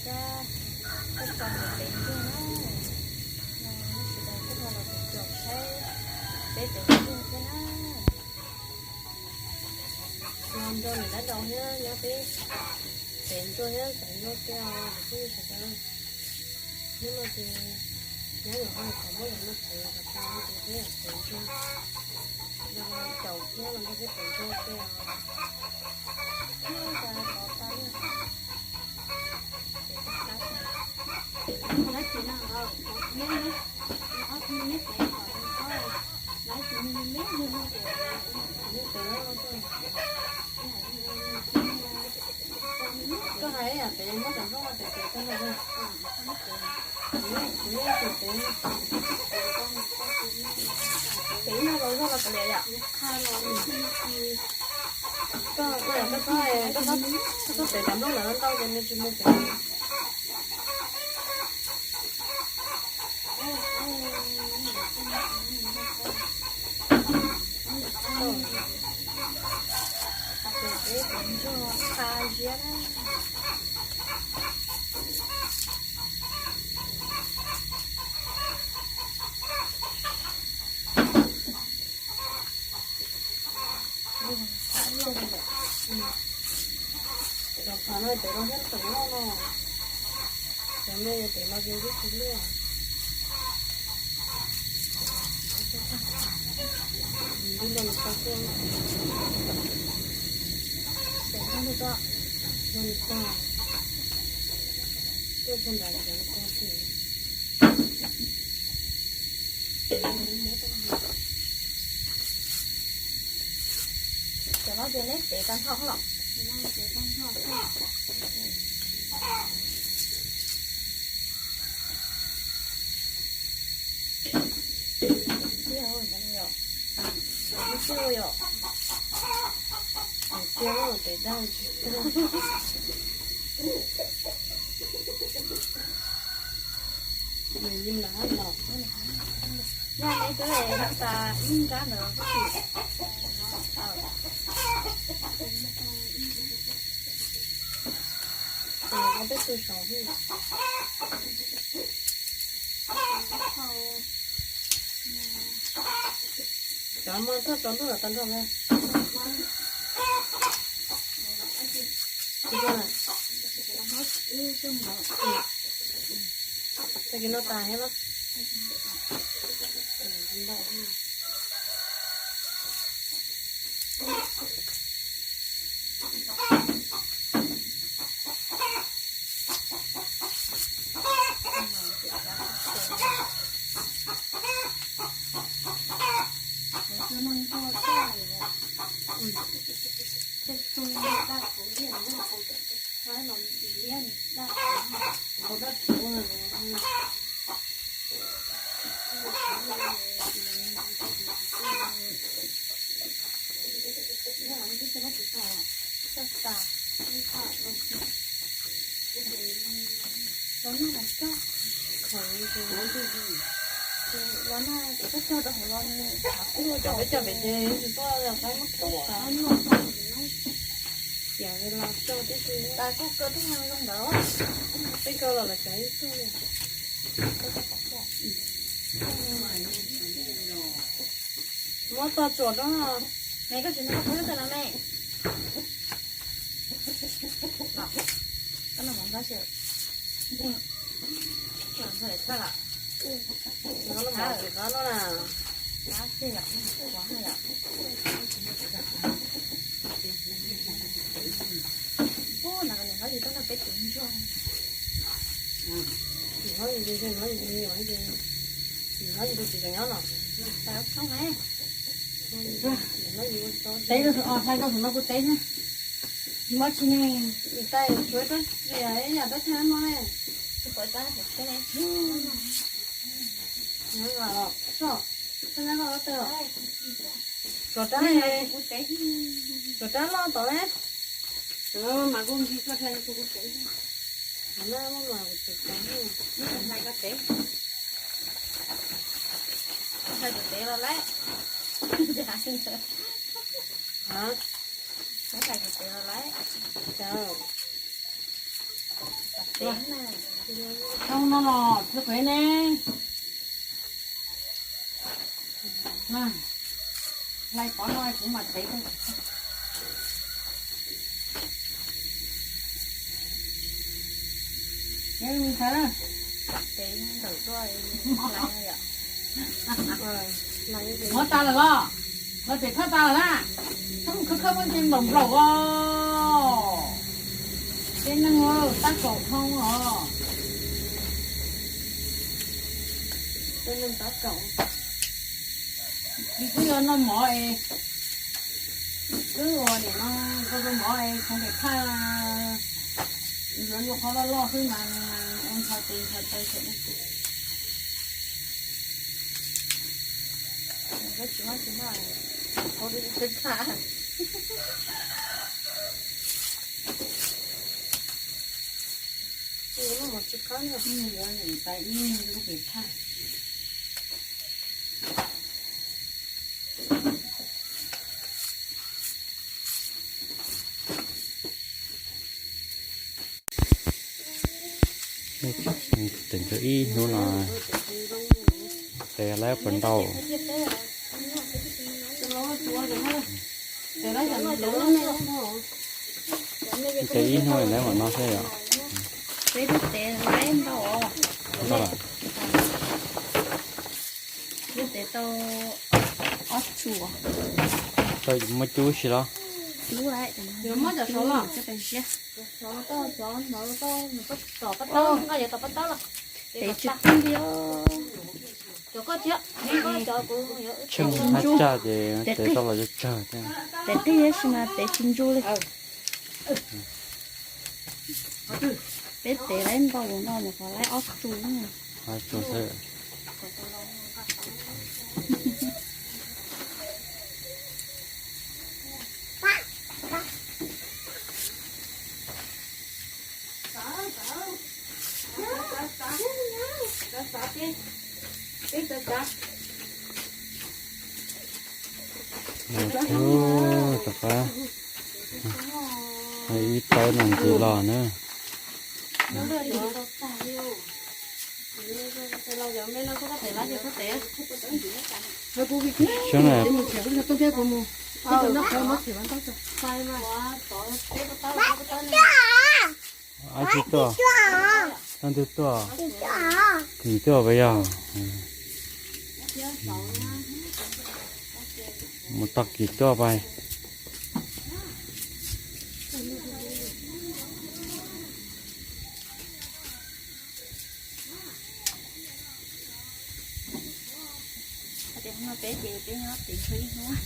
Cab, cab tso pem ntsuag na. No, sawv daws kuj ho los caum saib peb pem ntsuag thiab na. Los nrog niam dab laug thiab nyob peb pem ntsuag thiab pem ntsuag kiag os cov phooj ywg sawv daws. Hnub no ces nyab yuav ho kom muab yog no pem kom tas no ces peb pem ntsuag. Los caum thiab los nrog peb pem ntsuag kiag os. Ua cas tov tas li. Koj hais yam pem muab cov nplooj ua pem pem koj no. Kuv yeej tsis pem. Pem ib nyuag los zog los kav liam yom. Koj, koj, koj txhob, koj txhob pem cov nplooj ntawd ntau ces nws tsis mus pem. Ces peb pem ntsuag qha ziab na. Cov qhav no pem los thiab tseem loj no. Cov me pem los ces twb tsis liaj. Ib lo lus tau xwb. Pem no lus tau. Lo lus tau. Tuaj txog nrad ces lus tau xwb. Cov no ces neb pem tag nrho los? Tiag, tiag yom. Tiag, pem dag tsis tuag. Nws yim lawm hab los. Yog neb twb noj tas ib nrab ntawd. Tes ob peb tug saum hwj. Cov mas txog tsaus ntuj los tag nrho na. Tag kis no tas thiab los? Los nag los cog, los nag cog rau hauv los nws cov peb cog pem ces tsis tuaj saib muab rhuav. Tiam los cog tib si. Kuj kaw tib zoo ntawd. Peb kaw los lawv cov ib tug. Muab tso tsuam rau. Me koj tsis nrog peb tab no me. Koj no mus nrog xwb. Tsuam ntxhais txhaj lawm. Qab no na. Qab xwb yom, qab no yom. Ub, no nws hlob yus tuaj nrog peb cov ntsuag. Nws hlob yus, nws hlob yus, nws hlob yus tus txiv tseem nyob no. Teb, hlais rau hauv no kuv teb na. Tsis muaj tsis ne. Tais tsuav rab riam ib yam rab txhab no ne. Tsis pom tau hauv tsheb ne. Nyob los, tso, tso nyob los tawm. Tsuav rab, tsuav rab loj tod ne. Mas kuv nti tso hlais kuv teb. Mas kuv tseem tau hlais koj teb. Hlais kuv teb los lawm. Hlais kuv teb los lawm. Thoob no los phev phev ne. Hlais pov no kuv mam tev. Muab tas lawm los, los pem thawj tas lawm na. Thoob khawb khawb muab nce nplaum nplaum os. Tej neeg tab kaum thoob os. Tej neeg tab kaum. Tsis twb yuav noj mov es, twb ua niam no, noj mov es txhoov daim thaj, yuav yuav qhov loj loj xwb mas ua ntxhov tes ntxhov taw xwb. Yuav niam tais ib lub daim thaj. Tev ib hnub no, tev lawm puas ntau. Tev ib hnub lawm mam no xwb yom. Peb twb tev lawm ntau. Ntau lawm. Twb tev tau ob txhua. Tau muaj cub si los? Cub lawm, cov no coj pes siab. Tev tsis tau li os. Tsheej hab tsag ces tev tau los tsawg thiab. Tev tib yam si mas tev tsis ntsu li. Peb tev lawm ntau no mus qhov lawm ob txhua. Ob txhua xwb. Rov qab ib tawb no ntxiv los na. Xyov na, ab tsi tuaj, leej twg tuaj, tim tuaj puas yog? Mus tog kis tuaj pais. Peb ces peb nyob tim ib hnub.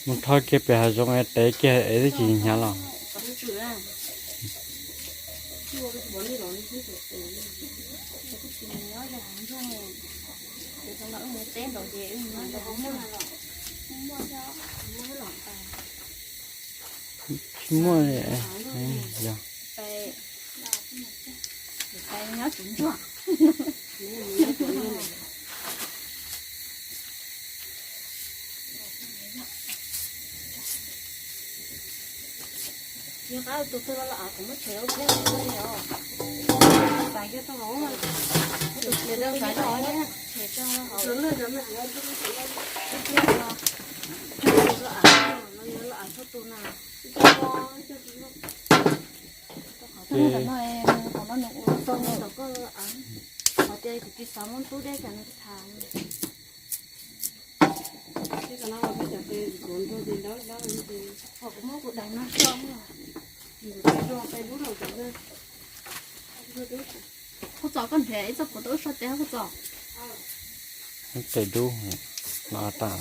Mus tho kiag pem hav zoov es tev kiag es twb tsis hnyav los. Tsis muaj, yog. Kuv txom koj nrhiav ib txoj kuv tau wb sab tes kuv txom. Tes dub, no tas.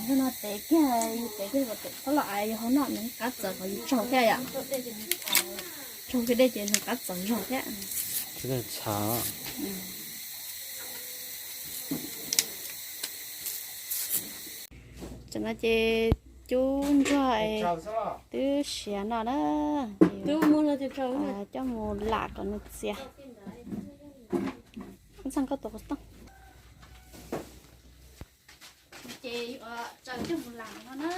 Hnub no tev kiag, yus tev kiag kom pab los ais yus hauv no nws qab txawv kom yus tsaug thiab yom. Tsaug kiag dej ces nws qab txawv zog thiab. Tam no ces cub ntsuag twb siav no na, ces Twb muab no coj mus lam kom nws txias. Ntxhee koj tus qhov tooj. Ces tsaws coj mus lam no na.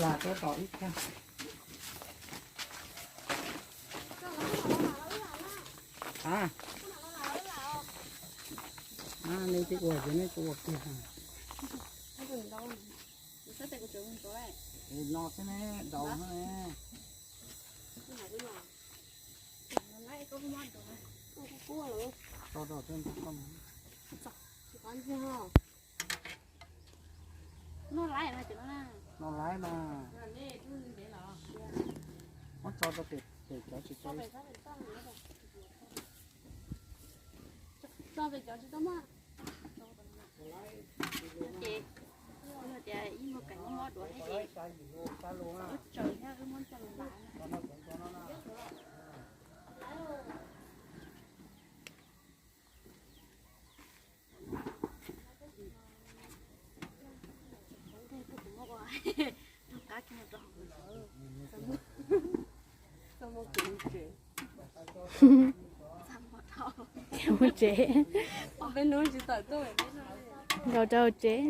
Lam tab tom ib tag. A, nej twb ua ces nej tsis ua kiag. No xwb ne, daus no ne. Tso rau tej ntawd. No laib mas. Muab tso rau pem cov tsis tso. Tso pem cov tsis tau mas. Ces tias ib muag kaim mob mob duav thiab ces wb tsaws thiab wb muab coj los lam. Mus tsev, nkaus rau tsev.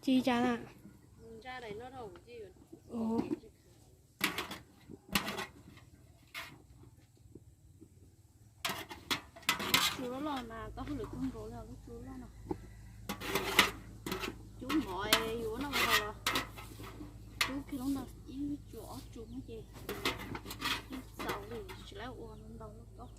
Ci cas na? Tsu loj loj mas koj hauj lwm kawg nkaus li lub tsu loj no. Cub mov yuav noj los cub kiag lub no ib tsu ob tsu no ces txaus li tsis lawv ua ntau loj koj.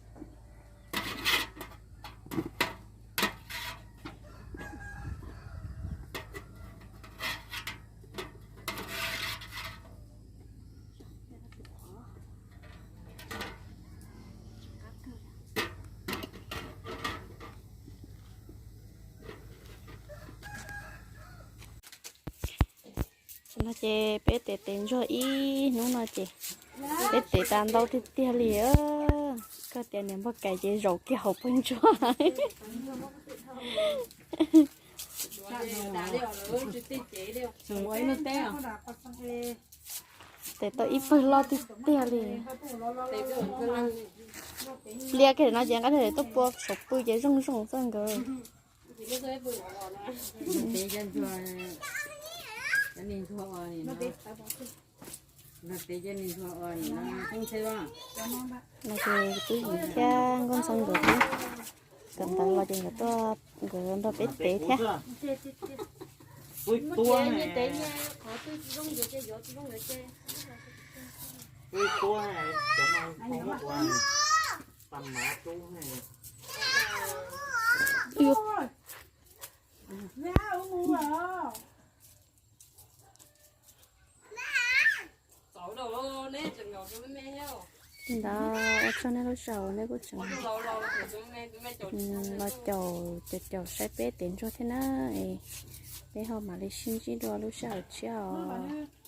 No ces peb tev tev ntsuag ib hnub no ces peb tev tas ntau tiag tiag li. Koj tias niam npog kais ces zaum kiag hauv pawg ntsuag. Tev tau ib pawg loj tiag tiag li. Pliag kiag no ces nqa tuaj pua saum pw ces zoo zoo txog nkawd. No ces tub yim thiab nkauj ntxhee nkawd, nkawd ntawd los ces nkawd tuaj, nkawd nrog peb tev thiab. Li ntawd ua tsaug nej lub sij hawm, nej kuj tseem los caum caum caum saib peb tev ntsuag thiab na. Peb ho mam li sib ntsib dua lub sij hawm tshiab os.